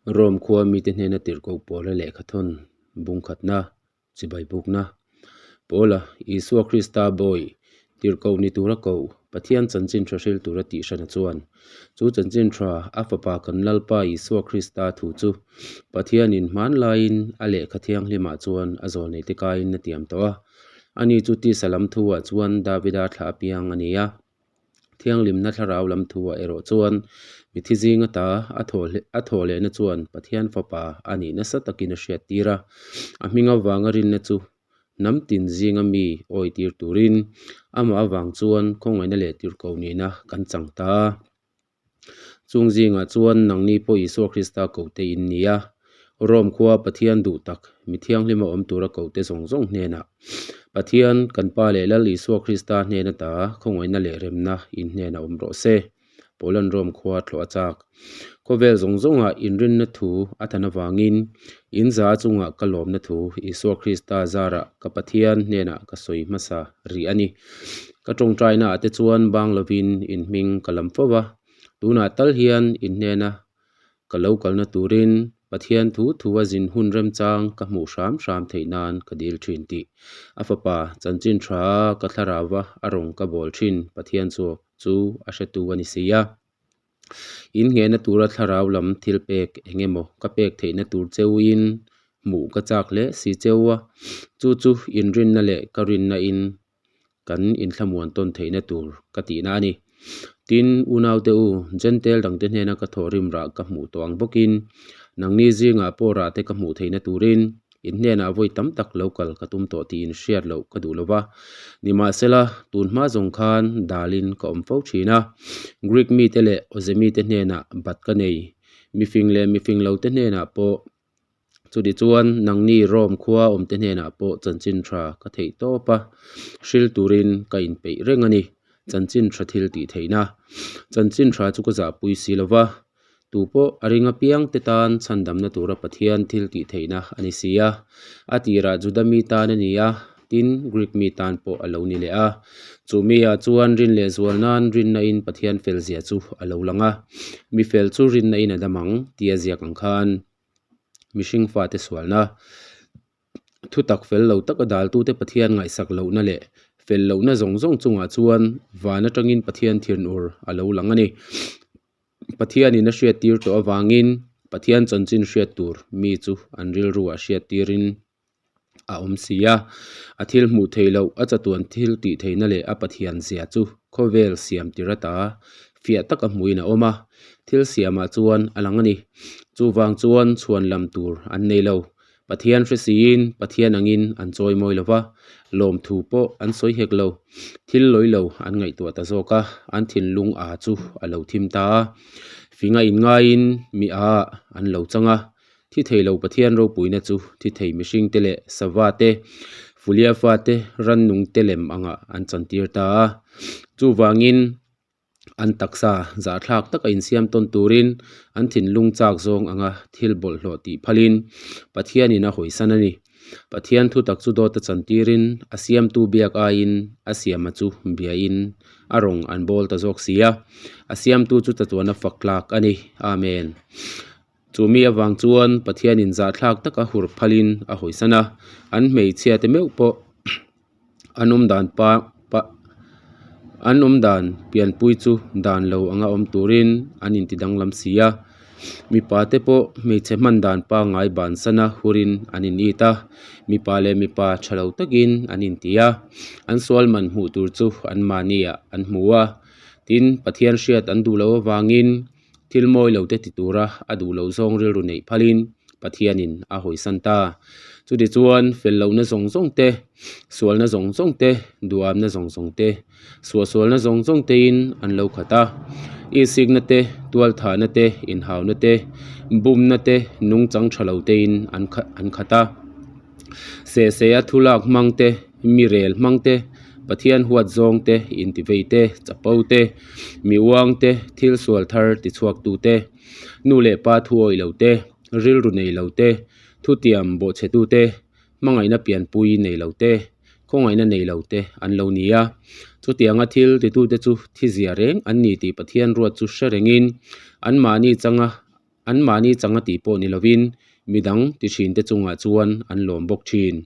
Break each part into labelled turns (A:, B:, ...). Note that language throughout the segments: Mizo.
A: Rome khua mite hnena tirhkoh Paula lehkhathawn bungkhatna, chibai bukna. Paula, Isua Krista bawi, tirhkoh ni tura koh, Pathian chanchin tha hril tura tih hrana chuan, chu chanchin tha a fapa kan Lalpa Isua Krista thu chu Pathianin hmanlaiin a lehkha thianghlimah chuan a zawlneite kaiin a tiam tawh a. Ani chu tisa lam thuah chuan Davida thlah apiang a ni a. Thianghlimna thlarau lam thuah erawh chuan mithi zing ata a a thawh lehna chuan Pathian Fapa a nih nasa takin a hriat tir a. A hming avanga rinna chu hnam tin zinga mi awi tir turin amah avang chuan khawngaihna leh tirhkoh nihna kan chang ta a. Chung zingah chuan nangni pawh Isua Krista kohte in ni a, Rome khua Pathian duh tak, mi thianghlima awm tura kohte zawng zawng hnenah, Pathian kan Pa leh Lal Isua Krista hnen ata khawngaihna leh remna in hnenah awm rawh se. Paula'n Rome khua thlawh a chak. Khawvel zawng zawngah inrinna thu a than avangin in za chungah ka lawmna thu Isua Krista zarah ka Pathian hnenah ka sawi hmasa rih a ni. Ka tawngtaina ah te chuan bang lovin in hming ka lam fo va, tunah tal hian in hnena ka lo kalna turin Pathian thu thu a zin hun remchang ka hmuh hram hram theih nan ka dil thin tih a fapa chanchin tha ka thlarau a a rawn ka bawl thin Pathian chu chu a hretu a ni si a. In nghehna tura thlarau lam thil pek eng emaw ka pek theihna tur cheuhin hmuh ka chak hle si cheu a, chu chu inrinna leh ka rinna in kan inthlamuan tawn theihna tur ka tihna a ni. Tin, unaute u, Jentail dangte hnena ka thawhrim rah ka hmuh tawh ang bawkin, nangni zingah pawh rah te ka hmuh theihna turin in hnenah vawi tam tak lo kal ka tum tawh tih in hriat loh ka duh lo va. Nimahsela, tun hma zawng khan dalin ka awm fo thin a. Greek mite leh Awze mite hnenah bat ka nei, mifing leh mifing lote hnenah pawh. Chuti chuan nangni Rome khua awmte hnenah pawh chanchin tha ka theih tawp a, hril turin ka inpeih reng a ni. Chanchin tha thil tih theihna. Chanchin tha chu ka zahpui si lo va, tu pawh a ring apiang te tan chhandamna tura Pathian thil tih theihna a ni si a. A tirah Juda mi tan a ni a, tin Greek mi tan pawh a lo ni leh a. Chu mi ah chuan rin leh zual nan rinna in Pathian fel zia chu a lo lang a, mi fel chu rinna in a dam ang tia ziak ang khan. Mihring fate sualna thutak fel lo taka daltute Pathian ngaihsak lohna leh fel lohna zawng zawng chungah chuan van atangin Pathian thinur a lo lang a ni. Pathianin a hriattir tawh avangin Pathian chanchin hriat tur mi chu an rilruah hriattirin a awm si a, a thil hmuh theih loh a chatuan thil tih theihna leh a Pathian zia chu khawvel siam tir ata fiah taka hmuhin a awm a, thil siamah chuan a lang a ni. Chuvang chuan chhuan lam tur an nei lo. Pathian hre siin Pathian angin an chawi mawi lo va, lawmthu pawh an sawi hek lo. Thil lawi lo an ngaihtuah ta zawk a, an thinlung a chu a lo thim ta a. Finga inngaiin mi a an lo chang a, Thi thei lo Pathian ropuina chu thi thei mihringte leh sava te, Fulia fate, rannungte lem angah an chantir ta a. Chuvangin an taksa zahthlak taka insiam tawn turin an thinlung chak zawng anga thil bawlhhlawh tih phalin Pathianin a hawisan a ni. Pathian thutak chu dawt a chantirin a siamtu biak aiin a siama chu biain a rawng an bawl ta zawk si a. A siamtu chu chatuana fak tlak a ni. Amen. Chu mi avang chuan Pathianin zahthlak taka hur phalin a hawisan a, an hmeichhia te meuh pawh an awm dan pa pa an awm dan pianpui chu dan lo anga awm turin an inti danglam si a. Mipa te pawh hmeichhe hman dan pangngai bansana hurin an init a, mipa leh mipa tha lo takin an inti a, an sual man hmuh tur chu anmahni ah an hmu a. Tin, Pathian hriat an duh loh avangin Thil mawi lo te ti tura a duh loh zawng rilru neih phalin Pathianin a hawisan ta. Chutichuan fel lohna zawng zawng te, sualna zawng zawng te, duhamna zawng zawng te, suahsualna zawng zawng tein an lo khat a. Isikna te, tualthahna te, inhauna te, bumna te, nungchang tha lo tein an an khat a. Sehseh a thulak hmang te, mi rel hmang te, Pathian huat zawng te, intivei te, chapo te, mi uang te, thil sual thar tichhuak tu te, nu leh pa thu awih lo te, rilru nei lo te, thutiam bawhchhe tu te, hmangaihna pianpui nei lo te, khawngaihna nei lo te an lo ni a. Chutianga thil titute chu thizia reng an ni tih Pathian ruat chu hre rengin anmahni changa. Anmahni changa tih pawh ni lovin midang ti thinte chungah chuan an lawm bawk thin.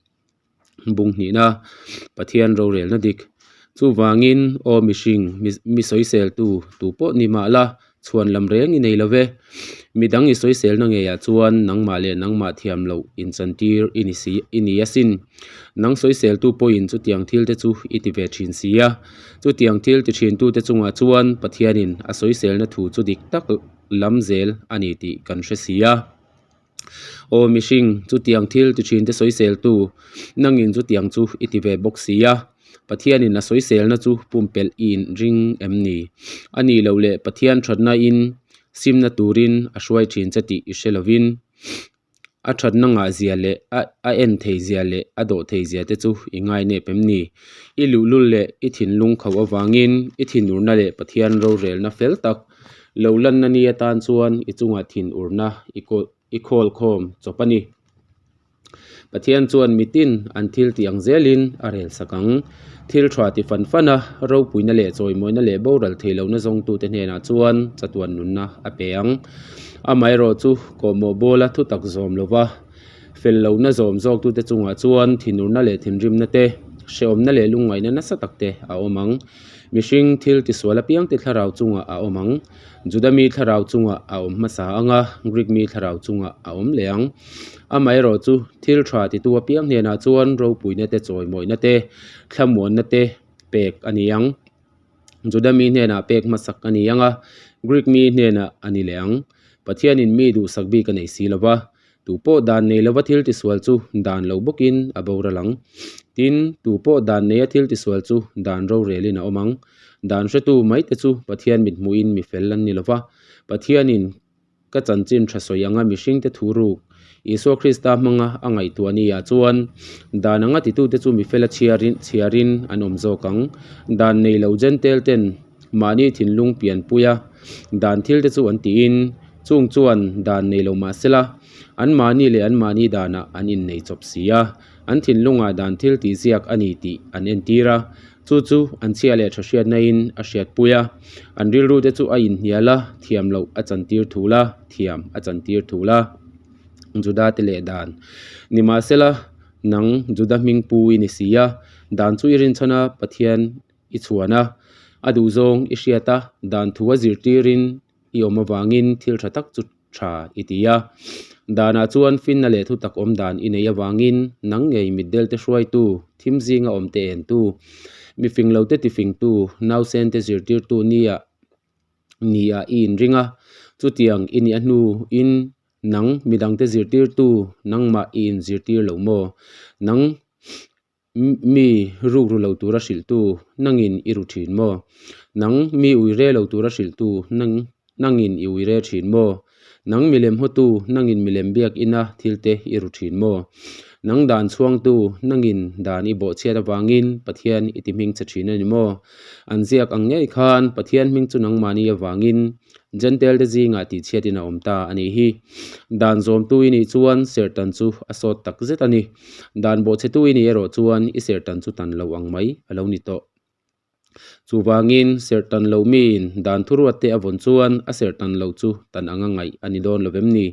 A: Bung hnihna, Pathian rorelna dik. Chuvangin, aw mihring, mi sawiseltu tu pawh ni mah la, chhuan lam reng i nei lo ve. Midang i sawiselna ngeiah chuan nangmah leh nangmah thiam loh inchantir i ni si, i ni asin. Nang sawiseltu pawhin chutiang thil te chu i ti ve thin si a. Chutiang thil ti thintute chungah chuan Pathianin a sawiselna thu chu dik tak lam zel a ni tih kan hre si a. Aw mihring, chutiang thil ti thinte sawiseltu, nangin chutiang chu i ti ve bawk si a, Pathianin a sawiselna chu pumpelh i inring em ni? A nih loh leh Pathian thatnain simna turin a hruai thin che tih i hre lovin, a thatna ngahzia leh a en theizia leh a dawh theizia te chu i ngainep em ni? I luhlul leh i thinlung kho avangin i thinurna leh Pathian rorelna fel tak Lo lanna ni atan chuan i chungah thin urna i kawl i khawl khawm chawp a ni. Pathian chuan mitin an thil tih ang zelin a rel sak ang. Thil tha ti fan fan a, ropuina leh chawimawina leh boral thei lohna zawngtute hnenah chuan chatuan nunna a pe ang. Amaherawh chu kawhmawh bawla thutak zawm lova fel lohna zawm zawktute chungah chuan thinurna leh thinrimna te, hrehawmna leh lungngaihna nasa tak te a awm ang. Mihring thil tisual apiangte thlarau chungah a awm ang. Juda mi thlarau chungah a awm hmasa ang a, Greek mi thlarau chungah a awm leh ang. Amaherawh chu, thil tha titu apiang hnenah chuan ropuina te chawimawihna te, thlamuanna te pek a ni ang. Juda mi hnenah pek hmasak a ni ang a, Greek mi hnenah a ni leh ang. Pathianin mi duhsak bik a nei si lo va, Tu pawh dan nei lova thil tisual chu dan lo bawkin a boral ang. Tin, tu pawh dan neia thil tisual chu dan rorelin a awm ang. Dan hretu maite chu Pathian mithmuhin mi fel an ni lova, Pathianin ka chanchin tha sawi anga mihringte thu ruk Isua Krista hmanga a ngaihtuah ni ah chuan dan anga titute chu mi fela chhiarin chhiarin an awm zawk ang. Dan nei lo Jentail ten mahni thinlung pianpuia dan thilte chu an tiin, Chung chuan dan nei lo mah sela, anmahni leh anmahni danah an innei chawp si a, an thinlungah dan thil tih ziak a ni tih an entir a, chu chu an chhia leh tha hriatnain a hriatpui a, an rilrute chu a inhnial a, thiam loh a chantir thul a, thiam a chantir thul a. Juda te leh dan. Nimahsela, nang Juda hming pu i ni si a, dan chu i rinchhan a, Pathian i chhuan a, a duhzawng i hriat a, dan thu a zirtirin I awm avangin thil tha tak chu tha i ti a. Danah chuan finna leh thutak awm dan i neih avangin nang ngei mitdelte hruaitu, thim zinga awmte entu, mi fing lote tifingtu, nausente zirtirtu nia nia i inring a. Chutiang i nih a hnuin nang midangte zirtirtu nangmah i inzirtir lo maw? Nang Mi rukru lo tura hrilhtu nangin i ru thin maw? Nang mi uire lo tura hrilhtu nang nangin i uire thin maw? Nang milem hawtu nangin milem biak ina thilte i ru thin maw? Nang dan chhuangtu nangin dan i bawhchhiat avangin Pathian i ti hming che thin a ni maw? An ziak ang ngei khan Pathian hming chu nangmahni avangin Jentail te zingah tihchhiatin a awm ta a nih hi. Dan zawmtu i nih chuan serhtan chu a sawt tak zet a ni. Dan bawhchhetu i nih erawh chuan i serhtan chu tan lo ang mai a lo ni tawh. Chuvangin serhtan lo miin dan thuruat te a vawn chuan a serhtan loh chu tan anga ngaih a ni dawn lo vem ni?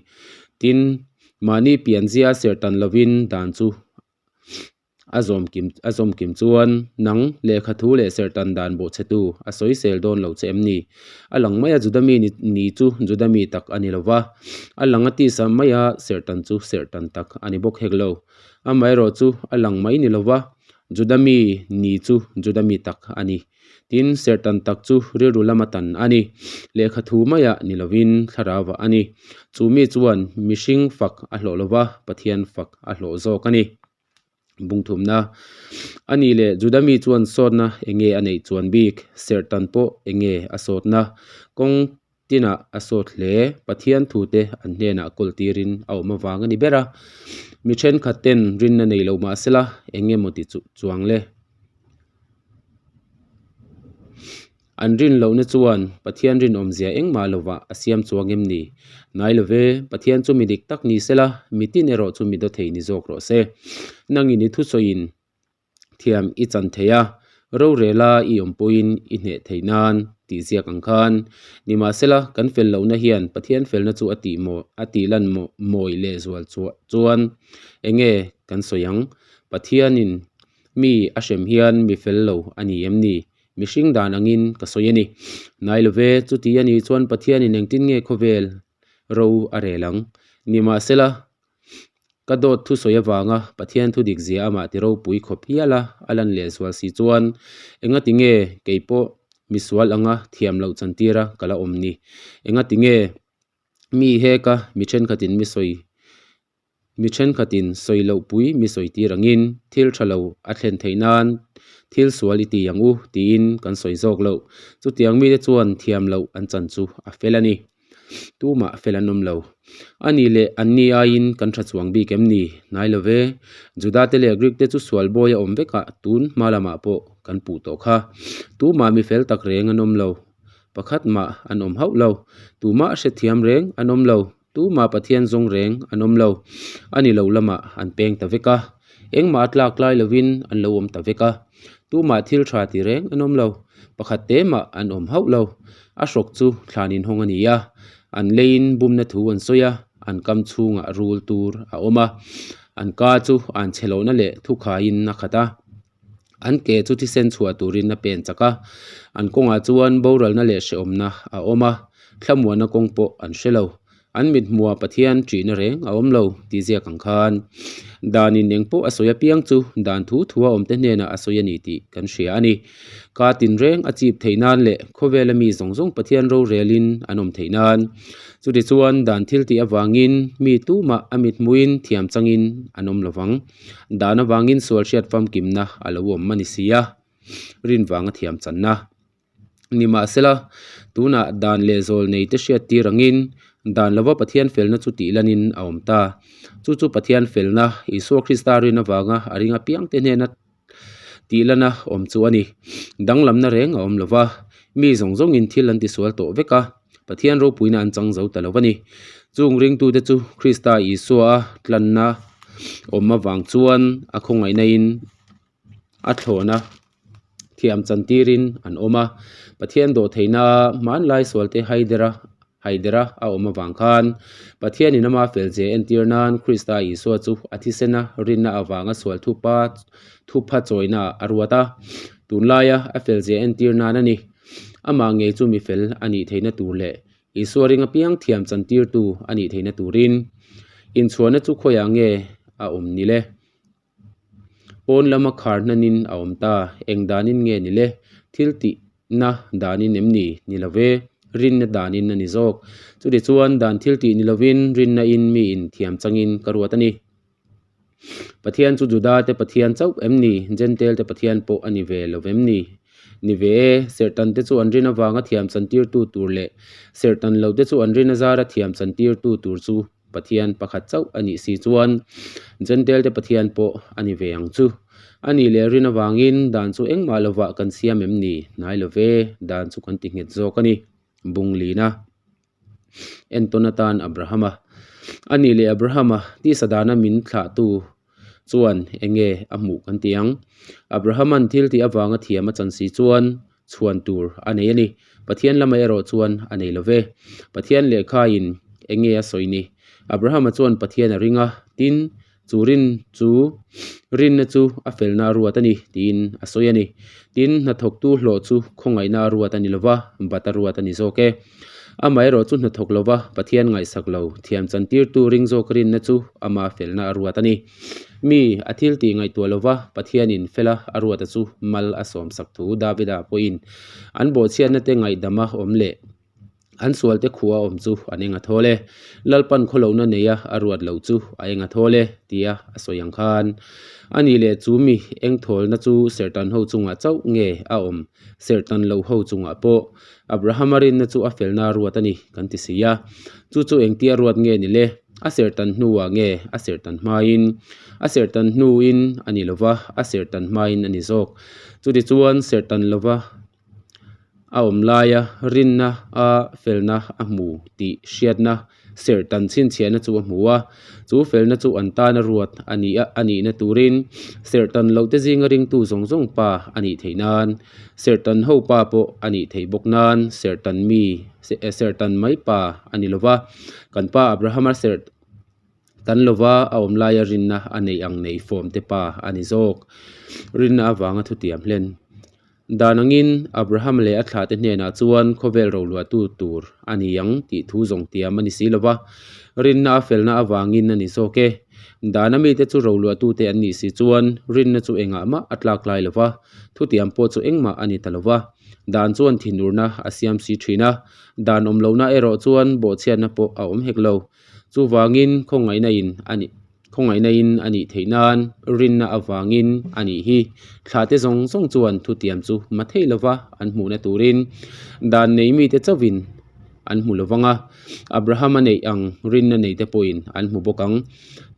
A: Tin, mahni pianzia serhtan lovin dan chu A zawm kim a zawm kim chuan nang lehkha thu leh serhtan dan bawhchhetu a sawi sel dawn lo che em ni? A lang maia Juda mi ni chu Juda mi tak a ni lo va, a lang a tisa maia serhtan chu serhtan tak a ni bawk hek lo. Amaherawh chu a lang mai ni lo va, Juda mi ni chu Juda mi tak a ni. Tin, serhtan tak chu rilru lama tan a ni. Lehkha thu maiah ni lovin thlarauah a ni. Chu mi chuan mihring fak a hlawh lo va, Pathian fak a hlawh zawk a ni. Bungthumna a nih leh Juda mi chuan sawtna eng nge a neih chuan bik? Serhtan pawh eng nge a sawtna? Kawng tinah a sawt hle. Pathian thute an hnenah kawl tirin a awm avang a ni ber a. Mi thenkhat ten rinna nei lo mah sela eng nge maw ti chuang le? An rin lohna chuan Pathian rinawmzia engmah lovah a siam chuang em ni? Nai lo ve, Pathian chu mi dik tak ni sela, mitin erawh chu mi dawthei ni zawk rawh se. Nangin i thusawiin thiam i chan thei a, rorela i awm pawhin i hneh theih nan. tih ziak ang khan. Nimahsela, kan fel lohna hian Pathian felna chu a tih maw a tih lan maw mawi lehzual chuan enge kan sawi ang? Pathianin mi a hrem hian mi fel lo a ni em ni? Mihring dan angin ka sawi a ni. Nai love, chuti a nih chuan Pathianin engtin nge khawvel ro a rel ang? Nimahsela, ka dawt thu sawi avanga Pathian thu dik zia amah ti ropui khawp hial a, a lan lehzual si chuan engati nge kei pawh misual anga thiam loh chantira ka la awm ni? Engati nge mi heka mi thenkhatin mi sawi Mi thenkhatin sawi loh pui mi sawi tir angin thil tha lo a thlen theih nan thil sual i ti ang u tiin kan sawi zawk loh. Chutiang mite chuan thiam loh an chan chu a fel a ni. Tumah fel an awm lo. A nih leh an ni aiin kan tha chuang bik em ni? Hnai lo ve. Juda te leh Greek te chu sual bawi a awm vekah tun hma lamah pawh kan puh tawh kha. Tumah mi fel tak reng an awm lo. Pakhat mah an awm hauh lo. Tumah hrethiam reng an awm lo. Tumah Pathian zawng reng an awm lo. A ni lo lamah an peng ta vek a. Engmah a tlak lai lovin an lo awm ta vek a. Tumah thil tha ti reng an awm lo. Pakhat te mah an awm hauh lo. A hrawk chu thlan inhawng a ni a. An leiin bumna thu an sawi a, an kam chhungah rul tur a awm a. An ka chu an chhe lohna leh thukhaiin a khat a. An ke chu thisen chhuah turin a pen chak a, an kawngah chuan boralna leh hrehawmna a awm a, thlamuanna kawng pawh an hre lo. An mithmuah Pathian ṭihna reng a awm lo tih ziak ang khan danin eng pawh a sawi apiang chu dan thu thua awmte hnenah a sawi a ni tih kan hria a ni. Ka tinreng a chip theih nan leh khawvela mi zawng zawng Pathian rorelin an awm theih nan. Chutichuan dan thil tih avangin mi tumah a mithmuhin thiam changin an awm lovang. Dan avangin sual hriat famkimna a lo awm a ni si a, rin vanga thiam channa. Nimahsela, tunah dan leh zawl nei te hriat tir angin dan lova Pathian felna chu tih lanin a awm ta. Chu chu Pathian felna, Isua Krista rin avanga a ring apiangte hnena tih lana awm chu a ni. Danglamna reng a awm lova, mi zawng zawngin thil an tisual tawh vek a, Pathian ropuina an chang zo ta lo a ni. Chung ringtute chu Krista Isua a tlanna awm avang chuan a khawngaihnain a thlawhna thiam chantirin an awm a. Pathian dawhtheihna hmanlai sualte haidera haidera a awm avang khan Pathianin ama felzia entir nan Krista Isua chu a thisena rinna avanga sual thupa thupha chawina a ruat a. Tunlaia a felzia entir nan a ni. Amah ngei chu mi fel a nih theihna tur leh Isua ring apiang thiam chantirtu a nih theihna turin inchhuahna chu khawiah nge a awm ni le? Pawn lama khar hnanin a awm ta, eng danin nge ni le? Thil tihna danin em ni? Ni lo ve, rinna danin a ni zawk. Chutichuan dan thil tih ni lovin rinna in mi in thiam changin ka ruat a ni. Pathian chu Juda te Pathian chauh em ni? Jentail te Pathian pawh a ni ve lo vem ni? Ni ve e, serhtan te chu an rin avanga thiam chantirtu tur leh serhtan lo te chu an rin azara thiam chantirtu tur chu Pathian pakhat chauh a nih si chuan Jentail te Pathian pawh a ni ve ang chu. A nih leh rin avangin dan chu engmah lovah kan siam em ni? Hnai lo ve, dan chu kan ti nghet zawk a ni. Bunglina. Entawn atan Abrahama. A nih leh Abrahama tisa dana min thlahtu chuan eng nge a hmuh kan ti ang? Abrahama'n thil tih avanga thiam a chan si chuan chhuan tur a nei a ni. Pathian lamah erawh chuan a nei lo ve. Pathian lehkhain eng nge a sawi ni? Abrahama chuan Pathian a ring a, tin, Chu rin chu rinna chu a felna a ruat a ni tiin a sawi a ni. Tin, hnathawktu hlawh chu khawngaihna a ruat a ni lova, bat a ruat a ni zawk e. Amaherawh chu hnathawk lova Pathian ngaihsak lo, thiam chantirtu ring zawk rinna chu ama felna a ruat a ni. Mi a thil tih ngaihtuah lova Pathianin fela a ruata chu mal a sawmsak thu Davida pawhin an bawhchhiatna te ngaihdama awm leh An sualte khua awm chu an eng a thawl e. Lalpan khawlohna neia a ruat loh chu a eng a thawl e, tia a sawi ang khan. A nih leh chu mi eng thawlna chu serhtan ho chungah chauh nge a awm, serhtan loh ho chungah pawh Abrahama rinna chu a felna a ruat a ni kan ti si a. Chu chu engtia ruat nge ni le? A serhtan hnuah nge a serhtan hmain? A serhtan hnuin a ni lova, a serhtan hmain a ni zawk. Chutichuan serhtan lova A awm laia rinna a felna a hmu tih hriatna Serhtan chhinchhiahna chu a hmu a, chu felna chu an tana ruat a nih a, a nihna turin serhtan lohte zinga ringtu zawng zawng pa a nih theih nan, serhtan ho pa pawh a nih theih bawk nan serhtan mi, serhtan mai pa a ni lova, kan pa Abrahama serh tan lova a awm laia rinna a neih ang nei fawm te pa a ni zawk. Rinna avanga thutiam hlen. Dan angin Abraham leh a thlahte hnenah chuan khawvel roluahtu tur a ni ang tih thu zawng tiam a ni si lo va, rinna a felna avangin a ni zawk e. Dana mite chu roluahtute an nih si chuan rinna chu engah mah a tlak lai lo va, thutiam pawh chu engmah a ni ta lo va. Dan chuan thinurna a siam si thin a, dan awm lohna erawh chuan bawhchhiatna pawh a awm hek lo. Chuvangin khawngaihna in a ni. Khawngaihna in a nih theih nan rinna avangin a nih hi. Thlahte zawng zawng chuan thutiam chu ma thei lova an hmuhna turin dan nei mite chauhin an hmu lovang a, Abraham a neih ang rinna neite pawhin an hmu bawk ang.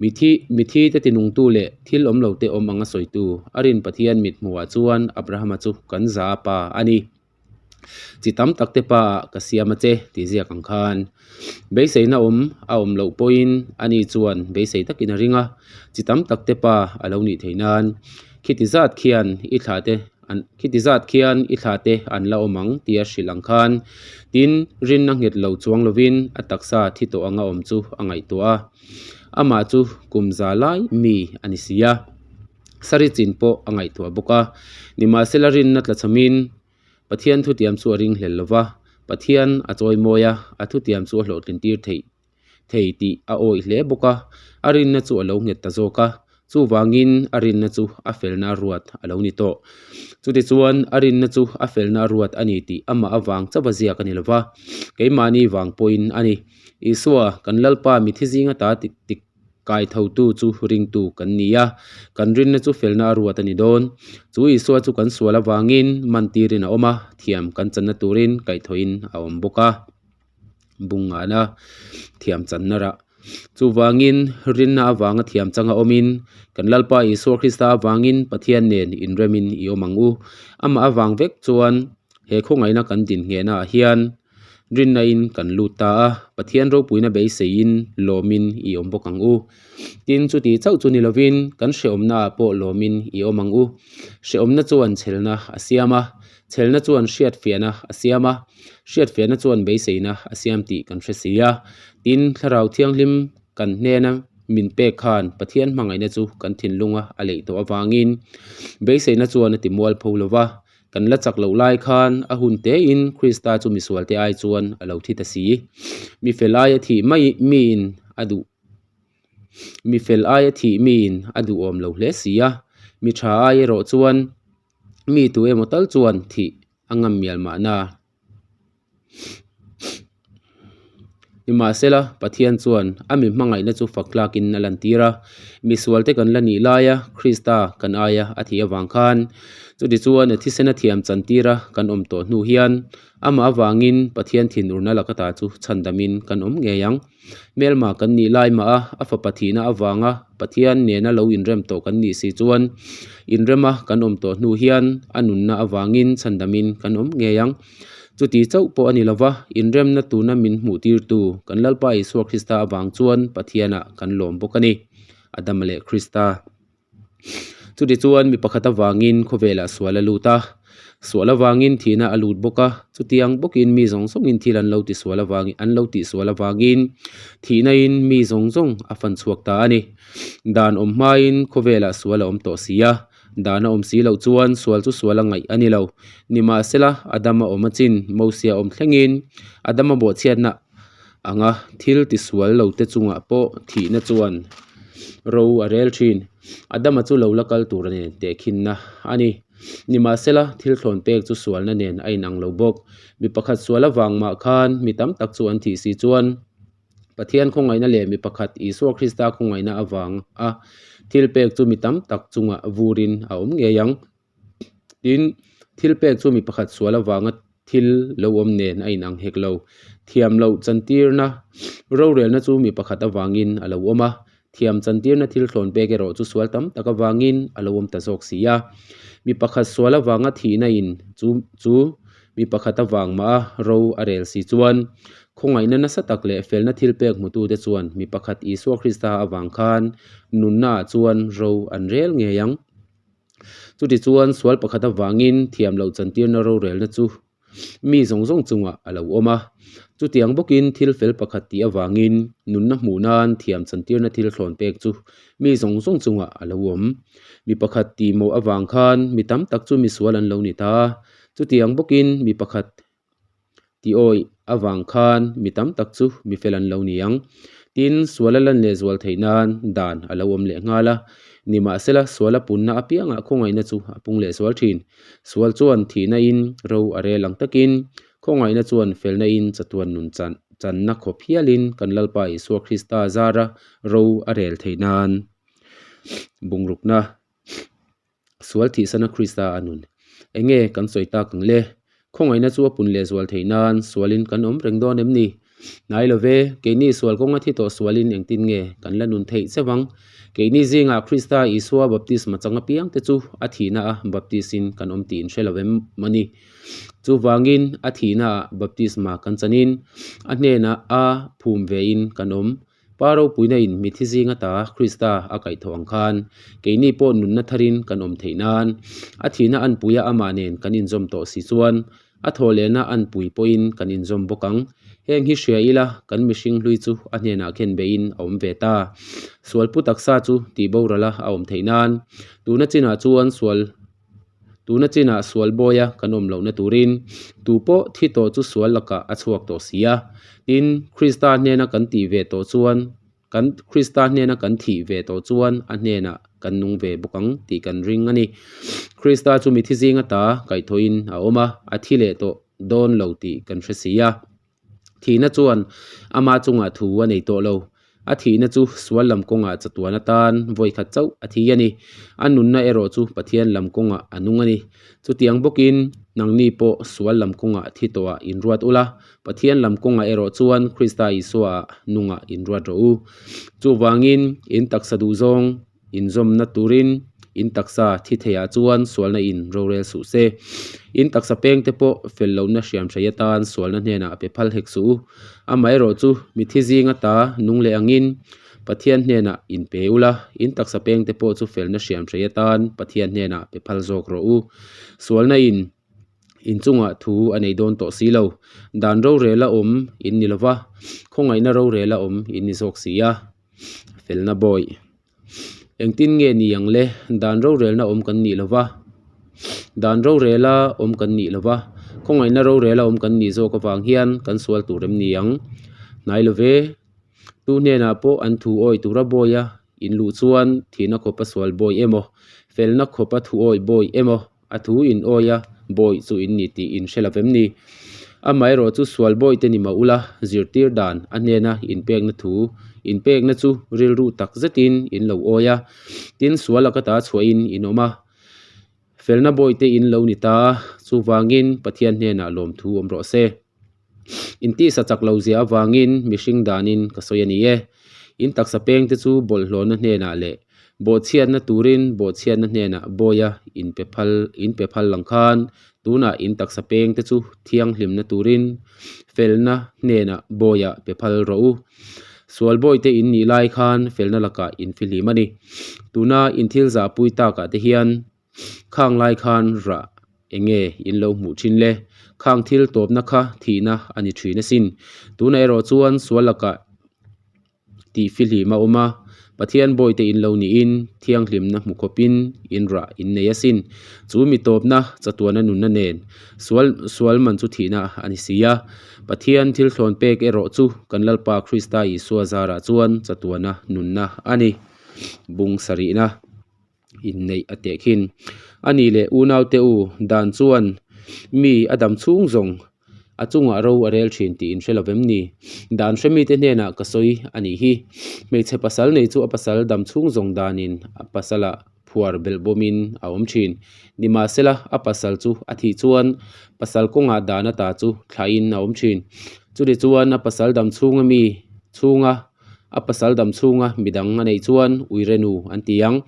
A: Mithi mithite tinungtu leh thil awm lote awm anga sawitu a rin Pathian mit hmuhah chuan Abrahama chu kan za pa a ni. Chi tam tak te pa ah ka siam a che tih ziak ang khan beiseina awm a awm loh pawhin ani chuan beisei takin a ring a, chi tam tak te pa a lo nih theih nan khiti zat khian i thla te an khiti zat khian i thla te an la awm ang tia hrilh ang khan tin rinna nghet lo chuang lovin a taksa thi tawh anga awm chu a ngaihtuah a, amah chu kum za lai mi a ni si a. Sari chin pawh a ngaihtuah bawk a, nimahsela rinna tlachhamin Pathian thutiam chu a ringhlel lo va, Pathian a chawimawi a, a thutiam chu a hlawhtlin tir theih thei tih a awih hle bawk a, a rinna chu a lo nghet ta zawk a, chuvangin a rinna chu a felna ruat a lo ni tawh. Chutichuan a rinna chu a felna ruat a ni tih amah avang chauh a ziak a ni lo va, keimahni vang pawhin a ni. Isua, kan Lalpa mithi zinga ta tik Kaithotu chu ringtu kan ni a, kan rinna chu felna a ruat a ni dawn. Chu Isua chu kan sual avangin mantirin a awm a, thiam kan channa turin kaihthawhin a awm bawk a. Bung ngahna thiam channa rah. Chuvangin rinna avanga thiam changa awmin, kan Lalpa Isua Krista avangin Pathian nen inremin i awm ang u. Amah avang vek chuan he khawngaihna kan din nghehnaah hian Rinna-in kan lut ta a, Pathian ropuina beiseiin lawmin i awm bawk ang u. Tin, chuti chauh chu ni lovin kan hrehawmnaah pawh lawmin i awm ang u. Hrehawmna chuan chhelna a siam a, chhelna chuan hriatfiahna a siam a, hriatfiahna chuan beiseina a siam tih kan hre si a. Tin, Thlarau Thianghlim kan hnena min pek khan Pathian hmangaihna chu kan thinlunga a leih tawh avangin beiseina chuan a ti mualpho lo va, Kan la chak loh lai khan a hun tein Krista chu misualte ai chuan a lo thi ta si. Mi fel aia thih mai miin a duh Mi fel aia thih miin a duhawm lo hle si a, mi tha ai erawh chuan mi tu emaw tal chuan thih a ngam mial mahna. Nimahsela, Pathian chuan a mi hmangaihna chu fak tlakin a lantir a. Misualte kan la nih laia Krista kan aia a thih avang khan, chutichuan a thisen a thiam chantira kan awm tawh hnu hian amah avangin Pathian thinurna laka ta chu chhandamin kan awm ngei ang. Hmelma kan nih lai mah a, a fapa thihna avanga Pathian nena lo inrem tawh kan nih si chuan inrema kan awm tawh hnu hian a nunna avangin chhandamin kan awm ngei ang. Chuti chauh pawh a ni lova, inremna tuna min hmuh tirtu kan Lalpa Isua Krista avang chuan Pathianah kan lawm bawk a ni. Adama leh Krista. Chuti chuan mi pakhat avangin khawvelah sual a lut a, sual avangin thihna a lut bawk a, chutiang bawkin mi zawng zawngin thil an lo ti sual avangin an lo tih sual avangin thihnain mi zawng zawng a fan chhuak ta a ni. Dan awm hmain khawvelah sual a awm tawh si a, dan a awm si loh chuan sual chu sual a ngaih a ni lo. Nimahsela, Adama awm a chin, Mosia awm thlengin Adama bawhchhiatna anga thil tisual lo te chungah pawh thihna chuan ro a rel thin. Adama chu lo la kal tur nen tehkhinna a ni. Nimahsela, thil thlawn pek chu sualna nen a inang lo bawk. Mi pakhat sual avang mah khan mi tam tak chu an thih si chuan Pathian khawngaihna leh mi pakhat Isua Krista khawngaihna avang a thil pek chu mi tam tak chungah vurin a awm ngei ang. Tin, thil pek chu mi pakhat sual avanga thil lo awm nen a inang hek lo. Thiam loh chantirna rorelna chu mi pakhat avangin a lo awm a, thiam chantirna thil thlawn pek erawh chu sual tam tak avangin a lo awm ta zawk si a. Mi pakhat sual avanga thihna in chu chu mi pakhat avang mah a ro a rel si chuan. Khawngaihna nasa tak leh felna thilpek hmutute chuan mi pakhat Isua Krista avang khan nunnaah chuan ro an rel ngei ang. Chutichuan sual pakhat avangin thiam loh chantirna rorelna chu mi zawng zawng chungah a lo awm a. Chutiang bawkin thil fel pakhat tih avangin nunna hmuh nan thiam chantirna thil thlawn pek chu mi zawng zawng chungah a lo awm. Mi pakhat tihmawh avang khan mi tam tak chu misual an lo ni ta. Chutiang bawkin mi pakhat Tiawih avang khan mi tam tak chu mi fel an lo ni ang. Tin, sual a lan leh zual theih nan dan a lo awm leh nghal a. Nimahsela, sual a punna apiangah khawngaihna chu a pung leh zual thin. Sual chuan thihna in ro a rel ang takin, khawngaihna chuan felna in chatuan nun channa khawp hialin kan Lalpa Isua Krista zara ro a rel theih nan bungrukna Sual thihsana Krista a nun. Enge kan sawi tak ang le? Khawngaihna chu a pun leh zual theih nan sualin kan awm reng dawn em ni? Hnai lo ve, keini sual kawnga thi tawh sualin engtin nge kan la nun theih cheu ang? Keini zingah Krista Isua baptisma chang apiang te chu a thihna a baptisin kan awm tih in hre lo em mawni? Chuvangin a thihna ah baptisma kan chanin a hnenah a phum vein kan awm. Pa ropuina in mithi zing ata Krista a kaihthawh ang khan, keini pawh nunna tharin kan awm theih nan, a thihna anpuia amah nen kan inzawm tawh si chuan, a thawhlehna anpui pawhin kan inzawm bawk ang. Heng hi hria ila, kan mihring hlui chu a hnenah khen beihin a awm ve ta. Sualpu taksa chu tihborala a awm theih nan, tuna chinah chuan sual Tuna chinah sual bawia kan awm lohna turin tu pawh thi tawh chu sual lakah a chhuak tawh si a. Tin, Krista hnena kan tih ve tawh chuan kan Krista hnena kan thih ve tawh chuan a hnenah kan nung ve bawk ang tih kan ring a ni. Krista chu mithi zinga ta kaihthawhin a awm a, a thi leh tawh dawn lo tih kan hre si a. Thihna chuan ama chungah thu a nei tawh lo. A thihna chu sual lam kawngah chatuan atan vawi khat chauh a thi a ni. A nunna erawh chu Pathian lam kawngah a nung a ni. Chutiang bawkin nangni pawh sual lam kawngah thi tawhah inruat ula, Pathian lam kawngah erawh chuan Krista Isuaah nungah inruat rawh u. Chuvangin in taksa duhzawng Inzawmna turin in taksa thi theiah chuan sualna in rorel suh se. In taksa pengte pawh fel lohna hriam hrei atan sualna hnenah a pe phal hek suh u. Amaherawh chu mithi zinga ta nung leh angin Pathian hnenah in pe ula, in taksa pengte pawh chu felna hriam hrei atan Pathian hnenah pe phal zawk rawh u. Sualna in inchungah thu a nei dawn tawh si lo. Dan rorela awm in ni lova, khawngaihna rorela awm in ni zawk si a. Felna bawih. Engtin nge ni ang le? Dan rorelna awm kan nih lova, dan rorela awm kan nih lova, khawngaihna rorela awm kan nih zawk avang hian kan sual tur em ni ang? Hnai lo ve. Tu hnenah pawh an thu awih tura bawia in luh chuan thihna khawpa sual bawih emaw, felna khawpa thu awih bawih emaw, A thu in awi a, bawih chu in ni tih in hre lo vem ni? Amaherawh chu sual bawih te ni mah ula, zirtir dan a hnena inpekna thu inpekna chu rilru tak zetin in lo awi a, tin sual a ka ta chhuahin in awm a, felna bawih te in lo ni ta a, chuvangin Pathian hnenah lawmthu awm rawh se. In tisa chak lo zia avangin mihring danin ka sawi a ni e. In taksa pengte chu bawlhhlawhna hnenah leh bawhchhiatna turin bawhchhiatna hnenah bawia in pe phal in pe phal lang khan tunah in taksa pengte chu thianghlimna turin felna hnenah bawia pe phal rawh u. Sual bawite in nih lai khan felna lakah in fihlim a ni. Tuna in thil zahpui takah te hian Khang lai khan rah eng nge in lo hmuh thin le? Khang thil tawpna kha thihna a ni thin asin. Tunah erawh chuan sual lakah tih fihlim a awm a, Pathian bawite in lo niin thianghlimna hmu khawpin in rah in nei asin. Chu mi tawpna chatuana nunna nen sual sual man chu thihna a ni si a. Pathian thil thlawn pek erawh chu kan Lalpa Krista Isua zarah chuan chatuana nunna a ni. Bung sarihna. inneih a teh khin. A nih leh unaute u dan chuan mi a dam chhung zawng a chungah ro a rel thin tih in hre lo vem ni? Dan hre mite hnenah ka sawi a nih hi. Hmeichhe pasal nei chu a pasal dam chhung zawng danin a pasalah phuar belh bawmin a awm thin. Nimahsela a pasal chu a thih chuan pasal kawngah dan ata chu thlahin a awm thin. Chutichuan a pasal dam chhunga mi chhunga A pasal dam chhunga midang a neih chuan Uirenu an ti ang.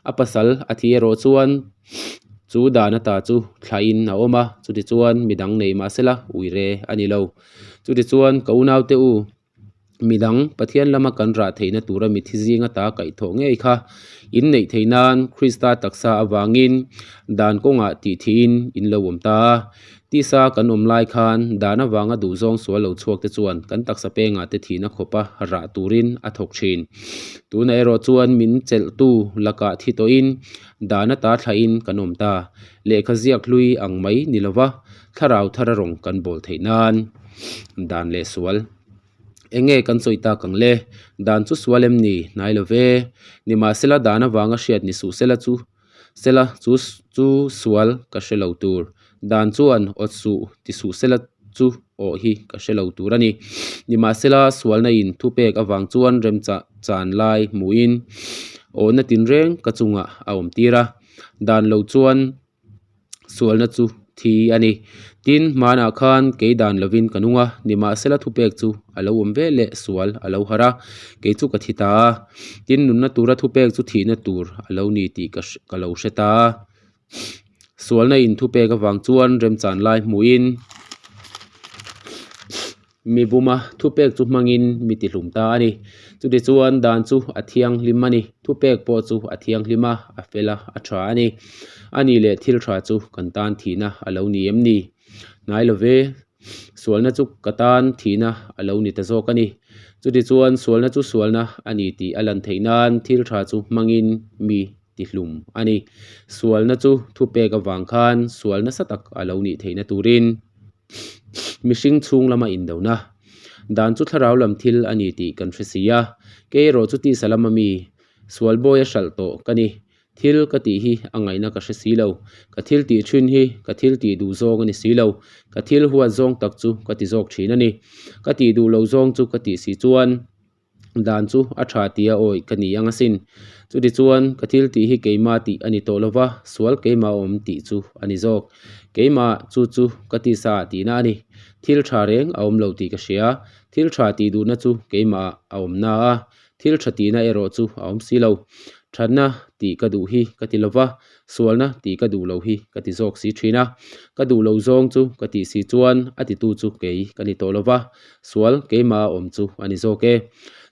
A: A pasal a thi erawh chuan Chu dan ata chu thlahin a awm a, chutichuan midang nei mah sela uire a ni lo. Chutichuan ka unaute u, midang Pathian lama kan rah theihna tura mithi zing ata kaihthawh ngei kha in neih theih nan Krista taksa avangin dan kawngah tih thihin in lo awm ta a. Tisa kan awm lai khan dan avanga duhzawng sual lo chhuak te chuan kan taksa pengah te thihna khawpa rah turin a thawk thin. Tunah erawh chuan min chelhtu lakah thi tawhin dan ata thlahin kan awm ta. Lehkha ziak hlui ang mai ni lova thlarau thara rawng kan bawl theih nan dan leh sual. Eng nge kan sawi tak ang le? Dan chu sual em ni? Hnai lo ve. Nimahsela dan avanga hriat ni suh sela chu sela chu chu sual ka hre lo tur. Dan chuan awt suh ti suh sela chu awh hi ka hre lo tur a ni. Nimahsela sualna in thupek avang chuan remchah chan lai hmuhin awhna tinreng ka chungah a awm tir a. Dan lo chuan sualna chu thi a ni. Tin, hmanah khan kei dan lovin ka nung a, nimahsela thupek chu a lo awm ve leh sual a lo harh a, kei chu ka thi ta a. Tin, nunna tura thupek chu thihna tur a lo ni tih ka ka lo hre ta a. Sualna in thupek avang chuan remchan lai hmuhin Mi buma thupek chu hmangin mi tihlum ta a ni. Chutichuan dan chu a thianghlim a ni. Thupek pawh chu a thianghlim a, a fel a, a tha a ni. A ni leh thil tha chu kan tan thihna a lo ni em ni? Hnai lo ve, sualna chu ka tan thihna a lo ni ta zawk a ni. Chutichuan sualna chu sualna a ni tih a lan theih nan thil tha chu hmangin mi tihlum a ni. Sualna chu thupek avang khan sual nasa tak a lo nih theihna turin. Mihring chhung lama indona. Dan chu thlarau lam thil a ni tih kan hre si a, kei erawh chu tisa lama mi sual bawi a hralh tawh ka ni. Thil ka tih hi a ngaihna ka hre si lo. Ka thil tih thin hi ka thil tih duh zawng a ni si lo. Ka thil huat zawng tak chu ka ti zawk thin a ni. Ka tih duh lo zawng chu ka tih si chuan. Dan chu a tha tia awi ka ni ang asin. Chutichuan ka thil tih hi keimah tih a ni tawh lova, sual keimah awm tih chu a ni zawk. Keimah chu chu ka tisa ah tihna a ni. Thil tha reng a awm lo tih ka hria. Thil tha tih duhna chu keimah ah a awm na a, thil tha tihna erawh chu a awm si lo. Thatna tih ka duh hi ka ti lova, sualna tih ka duh lo hi ka ti zawk si thin a. Ka duh lo zawng chu ka tih si chuan a titu chu kei ka ni tawh lova, Sual keimah a awm chu a ni zawk e.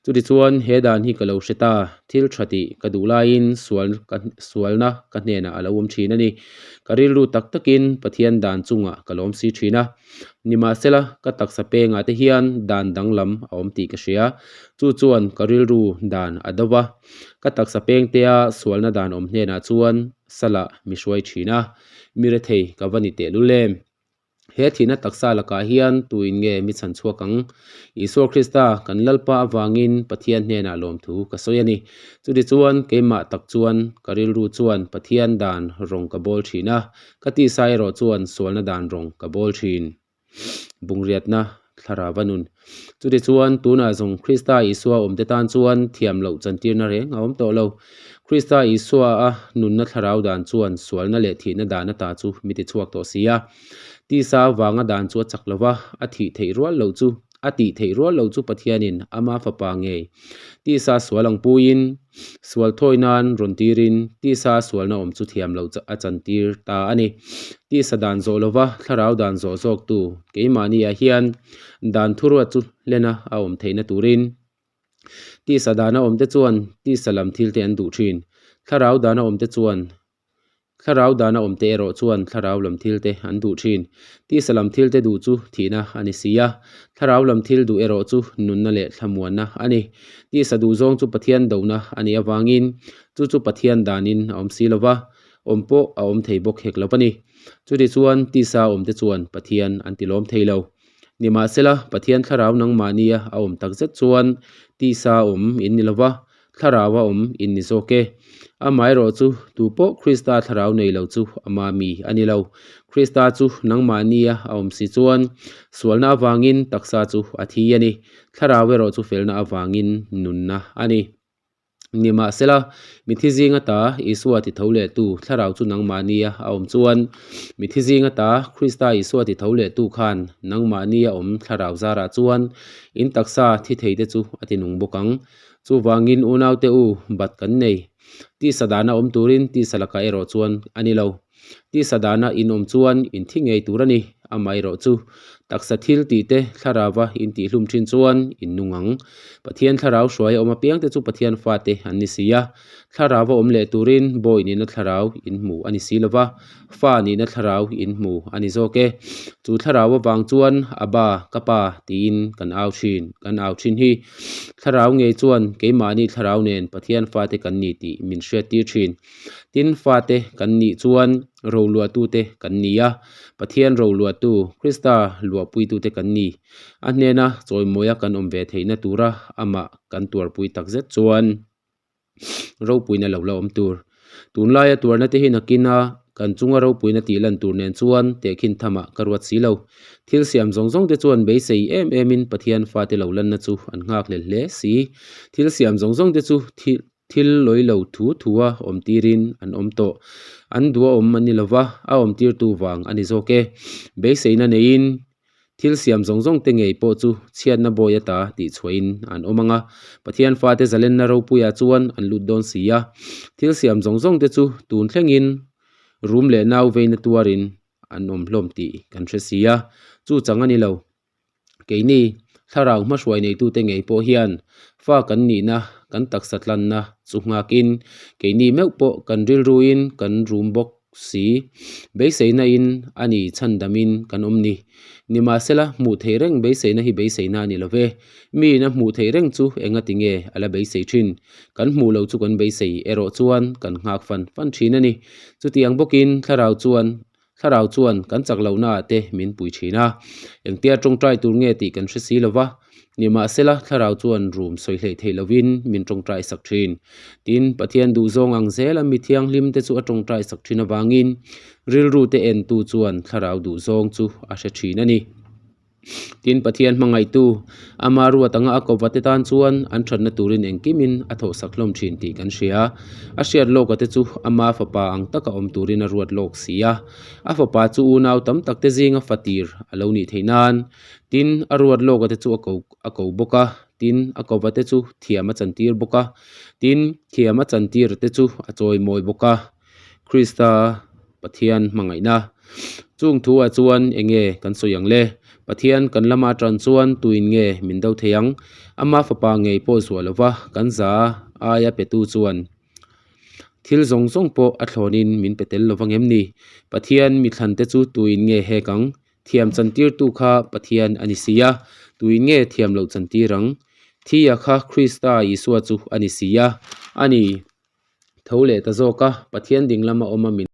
A: Chutichuan he dan hi ka lo hre ta, thil tha tih ka duh laiin sual ka sualna ka hnenah a lo awm thin a ni. Ka rilru tak takin Pathian dan chungah ka lawm si thin a. Nimahsela ka taksa pengah te hian dan danglam a awm tih ka hria. Chu chuan ka rilru dan a do va. Ka taksa pengtea sualna dan awm hnenah chuan salah mi hruai thin a. Mi rethei ka va ni tehlul em? He thihna taksa lakah hian tuin nge mi chhan chhuak ang? Isua Krista kan Lalpa avangin Pathian hnenah lawmthu ka sawi a ni. Chutichuan keimah tak chuan ka rilru chuan Pathian dan rawng ka bawl thin a, ka tisa erawh chuan sualna dan rawng ka bawl thin. Bungriatna Thlarau a nun. Chutichuan tunah zawng Krista Isua awmte tan chuan thiam loh chantirna reng a awm tawh lo. Krista Isua a nunna thlarau dan chuan sualna leh thihna dan ata chu mi ti chhuak tawh si a. Tisa avanga dan chu a chak lo va, a thih theih rual loh chu a tih theih rual loh chu Pathianin ama fapa ngei tisa sual ang puiin sual thawi nan rawn tirin tisa sualna awm chu thiam loh a chantir ta a ni. Tisa dan zawh lova thlarau dan zawh zawktu keimahniah hian dan thuruat chu hlena a awm theihna turin Tisa dana awmte chuan tisa lam thilte an duh thin. Thlarau dana awmte chuan Thlarau dana awmte erawh chuan thlarau lam thilte an duh thin. Tisa lam thilte duh chu thihna a ni si a, thlarau lam thil duh erawh chu nunna leh thlamuanna a ni. Tisa duh zawng chu Pathian dohna a nih avangin chu chu Pathian danin a awm si lo va, awm pawh a awm thei bawk hek lo a ni. Chutichuan tisa awmte chuan Pathian an tilawm thei lo. Nimahsela, Pathian thlarau nangmahnia a awm tak zet chuan tisa awm in ni lova, thlaraua awm in ni zawk e. Amaherawh chu, tu pawh Krista thlarau nei lo chu ama mi a ni lo. Krista chu nangmahnia a awm si chuan sualna avangin taksa chu a thi a ni, thlarau erawh chu felna avangin nunna a ni. Nimahsela, mithi zing ata Isua ti tho lehtu thlarau chu nangmahnia a awm chuan, mithi zing ata Krista Isua ti tho lehtu khan nangmahnia awm thlarau zarah chuan in taksa thi theite chu a ti nung bawk ang. Chuvangin unaute u, bat kan nei. Tisa dana awm turin tisa lakah erawh chuan a ni lo. Tisa dana in awm chuan in thi ngei tur a ni. Amaherawhchu, taksa thil tih te thlarauva in tihhlum thin chuan in nung ang. Pathian thlarau hruai a awm apiangte chu Pathian fate an ni si a. Thlarauva awm leh turin bawi nihna thlarau in hmu a ni si lo va, fa nihna thlarau in hmu a ni zawk e. Chu thlarau avang chuan Abba, ka pa tiin kan au thin, kan au thin hi. Thlarau ngei chuan keimahni thlarau nen Pathian fate kan ni tih min hriattir thin. Tin, fate kan nih chuan roluahtute kan ni a, Pathian roluahtu, Krista luahpuitute kan ni. A hnena chawimawia kan awm ve theihna tura amah kan tuarpui takzet chuan ropuina lo la awm tur. Tunlaia tuarna te hi nakina kan chunga ropuina tih lan tur nen chuan tehkhin thamah ka ruat si lo. Thil siam zawng zawng te chuan beisei em emin Pathian fate lo lanna chu an nghakhlel hle si. Thil siam zawng zawng te chu thil lawi lo thu thua awm tirin an awm tawh. An duh a awm a ni lova, a awm tirtu vang a ni zawk e. Beiseina neiin Thil siam zawng zawng te ngei pawh chu chhiatna bawi ata tih chhuahin an awm ang a, Pathian fate zalenna ropuiah chuan an lut dawn si a. Thil siam zawng zawng te chu tun thlengin rum leh nau veina tuarin an awm hlawm tih kan hre si a, chu chang a ni lo. Keini thlarau hmahruai neitute ngei pawh hian fa kan nihna, kan taksa tlanna chu nghakin keini meuh pawh kan rilruin kan rum bawk si. Beiseina in a ni chhandamin kan awm ni. Nimahsela, hmuh theih reng beiseina hi beiseina a ni lo ve. Miin a hmuh theih reng chu engati nge a la beisei thin? Kan hmuh loh chu kan beisei erawh chuan kan nghak fan fan thin a ni. Chutiang bawkin thlarau chuan thlarau chuan kan chak lohnaah te min pui thin a. Engtia tawngtai tur nge tih kan hre si lo va. Nimahsela, thlarau chuan rum sawi hleih theih lovin min tawngtai sak thin. Tin, Pathian duhzawng ang zela mi thianghlim te chu a tawngtai sak thin avangin rilru te entu chuan thlarau duhzawng chu a hre thin a ni. Tin, Pathian hmangaihtu, ama ruat anga a kova te tan chuan an thatna turin engkimin a thawhsak hlawm thin tih kan hria. A hriat lawka te chu ama fapa ang taka awm turin a ruat lawk si a. A fapa chu unau tam tak te zinga fatir a lo nih theih nan Tin, a ruat lawka te chu a ko a ko bawk a, tin, a kova te chu thiam a chantir bawk a, tin, thiam a chantir te chu a chawimawi bawk a. Krista Pathian hmangaihna. Chung thu ah chuan eng nge kan sawi ang le? Pathian kan lama atan chuan tuin nge min do thei ang? Ama fapa ngei pawh zuah lova kan za aia petu chuan thil zawng zawng pawh a thlawnin min pe tel lovang em ni? Pathian mithlan te chu tuin nge hek ang? Thiam chantirtu kha Pathian a ni si a, tuin nge thiam loh chantir ang? Thia kha Krista Isua chu a ni si a, a ni tho leh ta zawk a, Pathian ding lama awm a min.